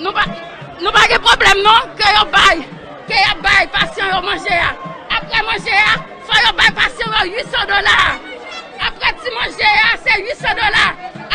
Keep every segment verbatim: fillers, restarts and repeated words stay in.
Nou pa, nou pa gen pwoblèm non, ke yo bay, ke y ap bay pasyan yo manje a. Apre manje a, fò yo bay pasyan yo uit san dola. Apre ti manje a, se uit san dola.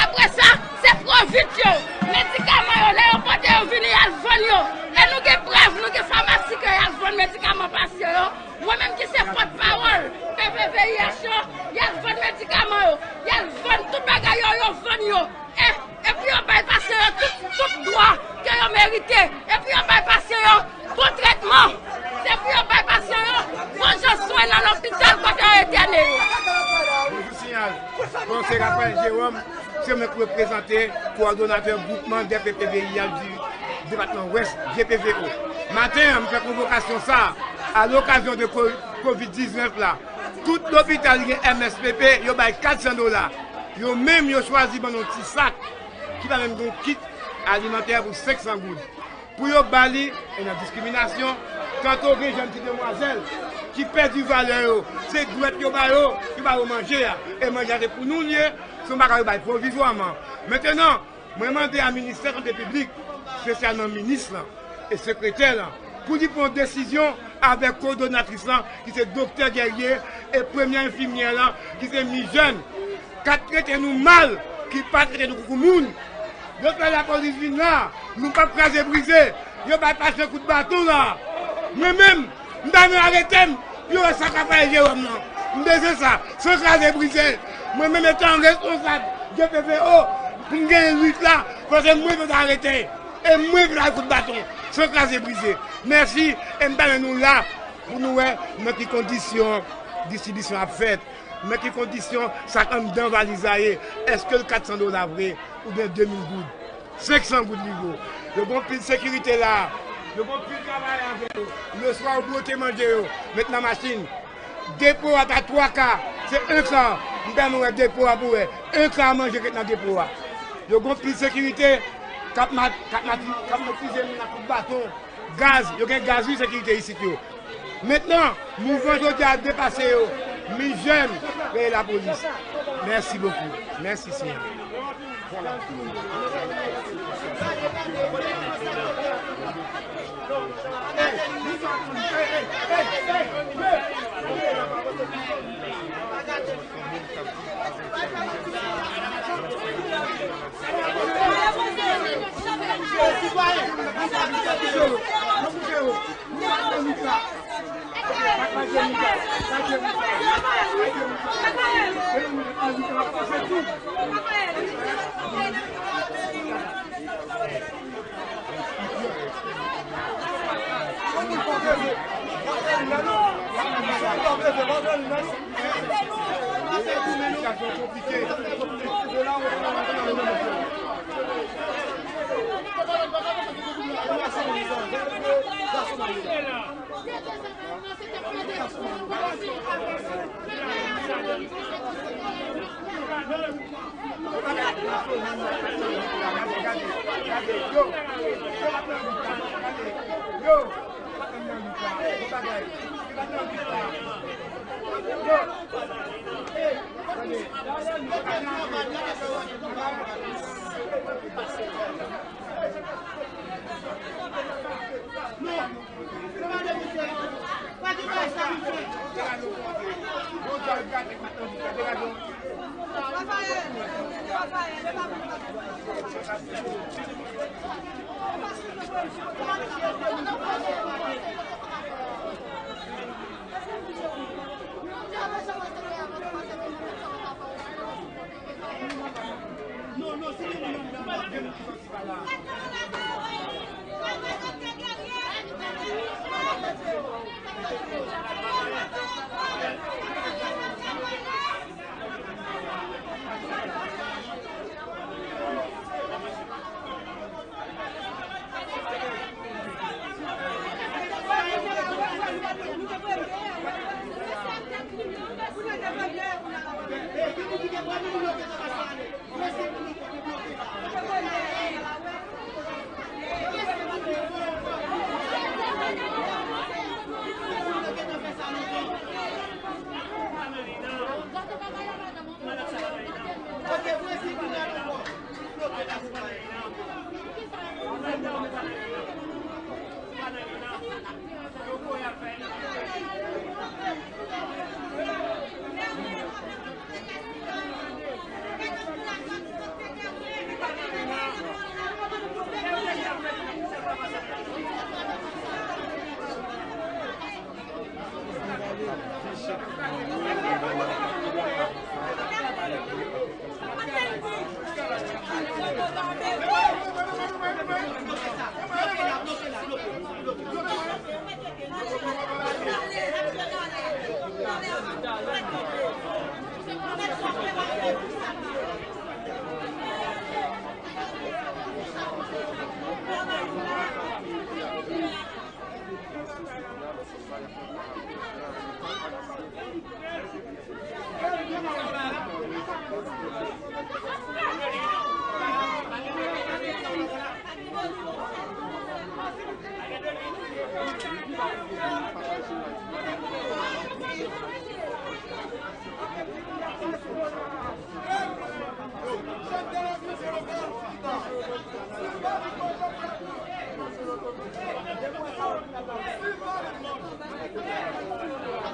Apre sa, se pwovit yo. Medikaman yo, lè yo pote yo vini, y al vann yo. E nou gen prèv, nou gen famasi ke y al vann medikaman pasyan yo. Mwen menm ki se pòtpawòl P V V I H yo, y al vann medikaman yo, y al vann tout bagay yo, yo vann yo. E, epi yo bay pasyan yo tout, tout dwa ke yo merite. Epi yo bay pasyan yo bon trètman. Se pou yo bay pasyan yo bon jan swen nan lopital kote yo entène yo. Bonjou, Sinyal. Bon, se Raphaël Jérôme. Se mwen k reprezante kowòdonatè gwoupman D P P V I H di depatman Wès, G P V O. Maten an, m fè konvokasyon sa a, a lokazyon de ko-, kovid diznèf la. Tout lopital ki gen M S P P, yo bay kat san dola. Yo menm, yo chwazi ban nou ti sak, ki pa menm gen yon kit alimantè pou senk san goud. Pou yo ba li, e nan diskriminasyon, tanto gen jèn ti demwazèl ki pèdi valè yo, se dwèt yo ba yo, yo ba yo manje a. E manje a se pou nou l ye, se yon bagay yo bay pwovizwaman. Mentenan, mwen mande a ministè sante piblik, espesyalman minis lan e sekretè lan, pou li pran yon desizyon avèk kowòdonatris lan, ki se doktè Guerrier, e premyè enfimyè lan, ki se Mijèn, k ap trete nou mal, ki pa trete nou koukou moun. Yo fè lapolis vin la, nou p ap kraze brize, yo bay pasyan kout baton la. Mwen menm, m ta renmen arete m, pou yo wè sa k ap fè Jewòm nan. M bezwen sa, san kraze brize. Mwen menm etan responsab G P V O, pou m genyen lit la, fò se mwen yo ta arete. E mwen pou ta kout baton, san kraze brize. Mèsi, e m ta renmen nou la, pou nou wè nan ki kondisyon distribisyon ap fèt. Nan ki kondisyon sa k anndan valiz la ye? Èske l kat san dola vre oubyen de mil goud? Senk san goud li vo. Yo gen pil sekirite la. Yo gen pil travay avè yo. Leswa yo bwote manje yo, met nan machin. Depo a ta twa ka, se en ka. M pèmèt wè depo a pou wè. En ka manje ki nan depo a. Yo gen pil sekirite k ap ma-, k ap mati-, k ap metrize moun ak kout baton. Gaz, yo gen gaz wi sekirite isit yo. Mentnan, mouvman jodi a depase yo. Mijèn, rele lapolis. Mèsi bokou. Mèsi, Senyè.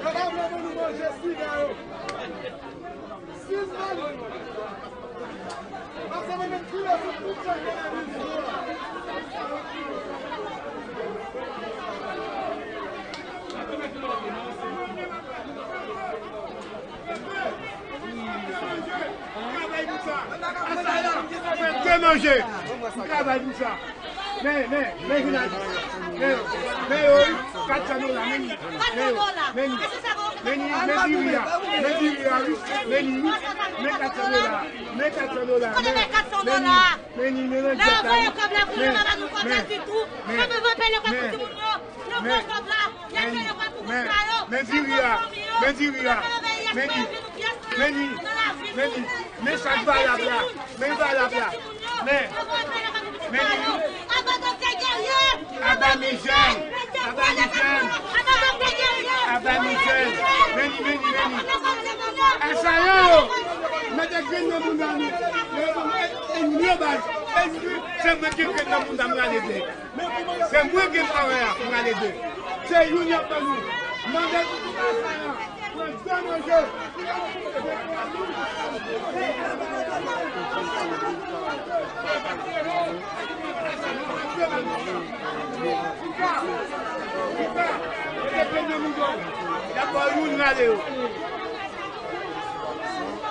Yo pa vle pou nou manje sida yo. Sis mil. Ap sa mwen met filozof pou chak televizyon. Travay pou sa. Asaya, mwen te manje. M travay pou sa. Men, men, men jounalis. Men, men yo, kat san dola, men li. Men yo, men li. Men li, men diri a. Men diri a, wi. Men li, wi. Men kat san dola. Men kat san dola. Men, men li, men li, men li. Lè yo voye kòb la pou nou, pa ba nou kòb la ditou. Men, men, men, men, men diri a, men diri a, men li, men li, men li, men li, men sa k valab la, men valab la, men, men li, wi. Aba Michel, aba Michel, aba Michel, men li, men li, men li. Asaya yo, mete grenn nan bounda nou. Yo, yo, e, e, yo, baz, e, se mwen ki grenn nan bounda m rale de. Se mwen ki pawè a pou n ale de. Se youn y ap ban nou. Mande pou tout Asaya. Pran de manje. Chita. Chita. Mete grenn nan bounda w. Y ap ba w youn rale yo.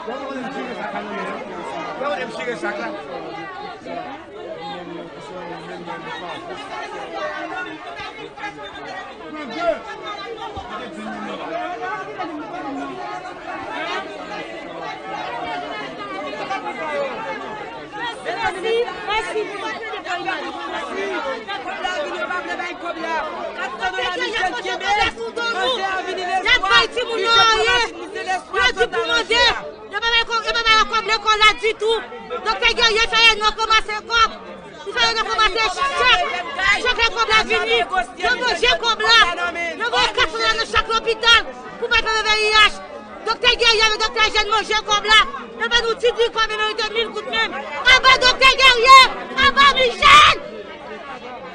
Bon, mwen m chire sak la. Bon, mwen m chire sak la. Mèsi, mèsi. Kòb la vini, yo pa vle bay kòb la. Kat san dola Michel kenbe. Manje a vini lespwa. Michel pran rachit, misye lespwa sot nan manje a. Yo pa bay kòb, yo pa bay kòb lekòl la ditou. Doktè Guerrier fè yo ranmase kòb. Sa yo nan kòmanse chèk, chèk lè kòb la vini. Yo manje kòb la. Yo voye kat san dola nan chak lopital pou bay pèp V I H. Doktè Guerrier avèk Doktè Eugène manje kòb la. Yo ba nou ti diri kòb e merite mil goud menm. Aba Doktè Guerrier! Aba Michel!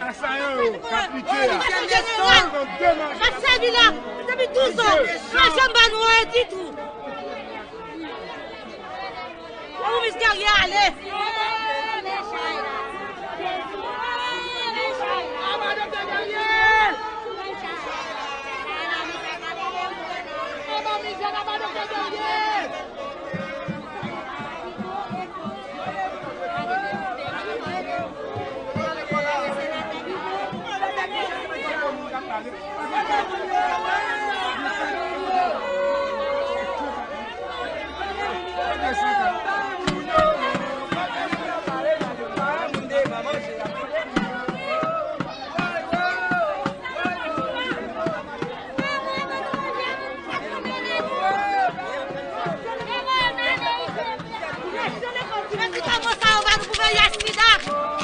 Asayan yo k aplike a. Jeneral, pa sèvi la depi douz an. Sa janm ba nou anyen ditou. Ou misterye ale. Medikaman sa yo ba nou pou V I H sida.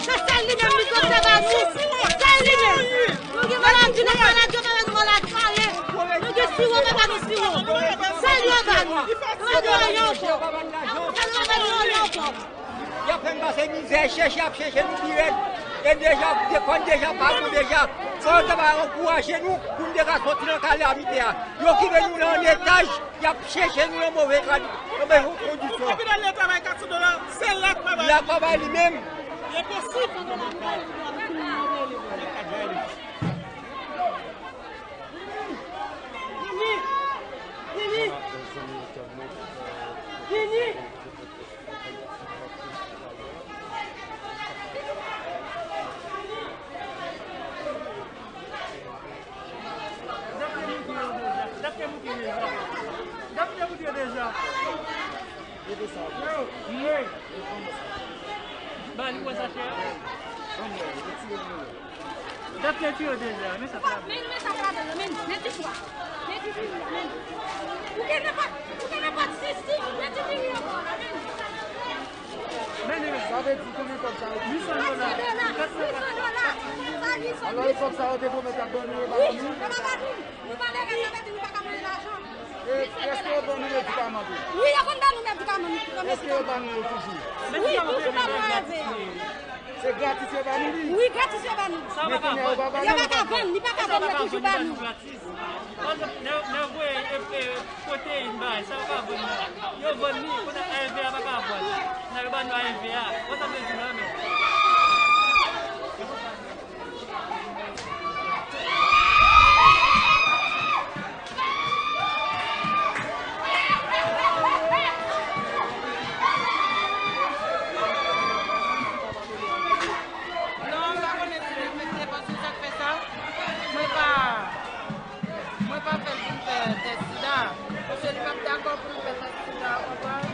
Se sèl li menm li doktè ba nou. Sèl li menm. Nou gen maladi, nou maladi, yo pa ba nou maladi pale. Nou gen siwo, pa ba nou siwo. Sèl yo ba nou. Yo pa ba nou anyen ankò. Yo pa ba nou anyen ankò. Y ap fè n pase mizè, chèche, y ap chèche nou pi rèd. E deja, kò n deja pa bon deja. Fò yo ta va ankouraje nou pou n te ka soti nan kalamite a. Yo kite nou nan yon etaj, y ap chèche nou nan move kal-, nan move kondisyon. Lè travay kat san dola, se lè travay. Lè travay li menm. Enposib. Vini. Vini. Vini. Ba li wè sachè a. Dat te tire deja, men sa pa. Men, men sa pa ladan, men, men ti chwa. Men ti chwa, men. Ou gen nenpòt, ou gen nenpòt sis, sis, men ti chwa, men. Men, men. Sa vle di konbyen kòb sa yo? Uit san dola. Uit san dola. Uit san dola. Sa, uit san. Alò, e kòb sa yo te pwomèt y ap ban nou, yo pa ban nou? Wi, yo pa ban nou. Nou malerèz, sa vle di nou pa ka mande lajan. E èske yo ban nou medikaman tou? Wi, yo konn ban nou medikaman, nou konn. Èske yo ban nou yo toujou? Wi, toujou ban nou A V A. Se gratis yo ba nou li? Wi, gratis yo ba nou. Men kounye a yo pa ba nou. Yo pa ka vann, li pa ka vann, yo toujou ba nou. Pa egzanp, lè, lè yo voye, e, e, pwoteyin bay, sa yo pa vann nan. Yo vann li, kounye a A R V a pa ka vann. Nan yo ba nou A R V a. Wè sa m vle di la, men. Non, m pa konnen si l enfekte, paske sa k fè sa, mwen pa, mwen pa fè l pou m fè tès sida, paske li p ap dakò pou l fè tès sida, w konprann?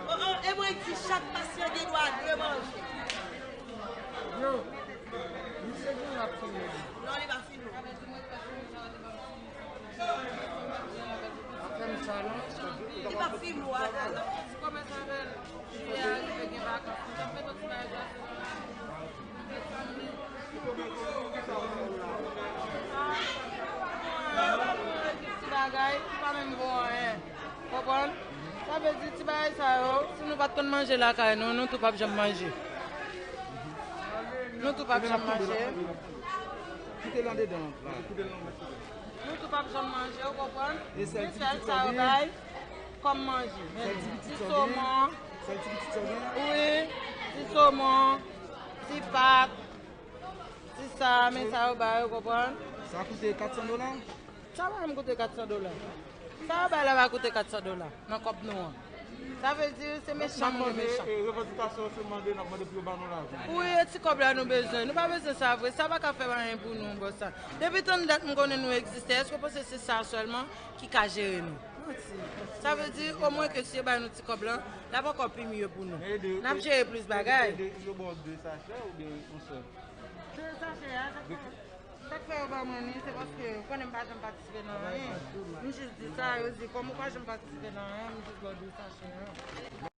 Oh, oh, e mwen di chak pasyan gen dwa de manje. Yo, misye gen l ap filme. Non, li pa filme. Ap fè m sa non. Li pa filme w atò. Kòmanse avè l. Jiyè a rive gen vakans. Nou t ap fè tout bagay la. Ti bagay ki pa menm bon anyen. Konprann? Sa vle di ti bagay sa yo, si nou pa t konn manje lakay nou, nou tou p ap janm manje. Nou tou p ap janm manje. Kite l andedan. Nou tou p ap janm manje, ou konprann? Men sèl sa yo bay kòm manje. Ti somon. Wi, ti somon, ti pat, ti sa, men sa yo bay, ou konprann? Sa koute kat san dola? Sa pa janm koute kat san dola. Sa yo bay la pa koute kat san dola nan kòb nou an. Sa vle di se mechan moun yo mechan. Revandikasyon se mande, n ap mande pou yo ban nou lajan. Wi, e ti kòb la nou bezwen. Nou pa bezwen sa vre. Sa pa ka fè anyen pou nou, bòs la. Depi tann dat m konnen nou egziste, èske w panse se sa sèlman ki ka jere nou? Sa vle di, omwen ke si yo bay nou ti kòb lan, l ap ankò pi mye pou nou. N ap jere plis bagay. Yo ba w de sachè oubyen yon sèl? De sachè a, sa k fè, sa k fè yo ba mwen li, se paske ou konnen m pa janm patisipe nan anyen. M jis di sa, yo di, kòm ou pa janm patisipe nan anyen, m jis ba w de sachè a.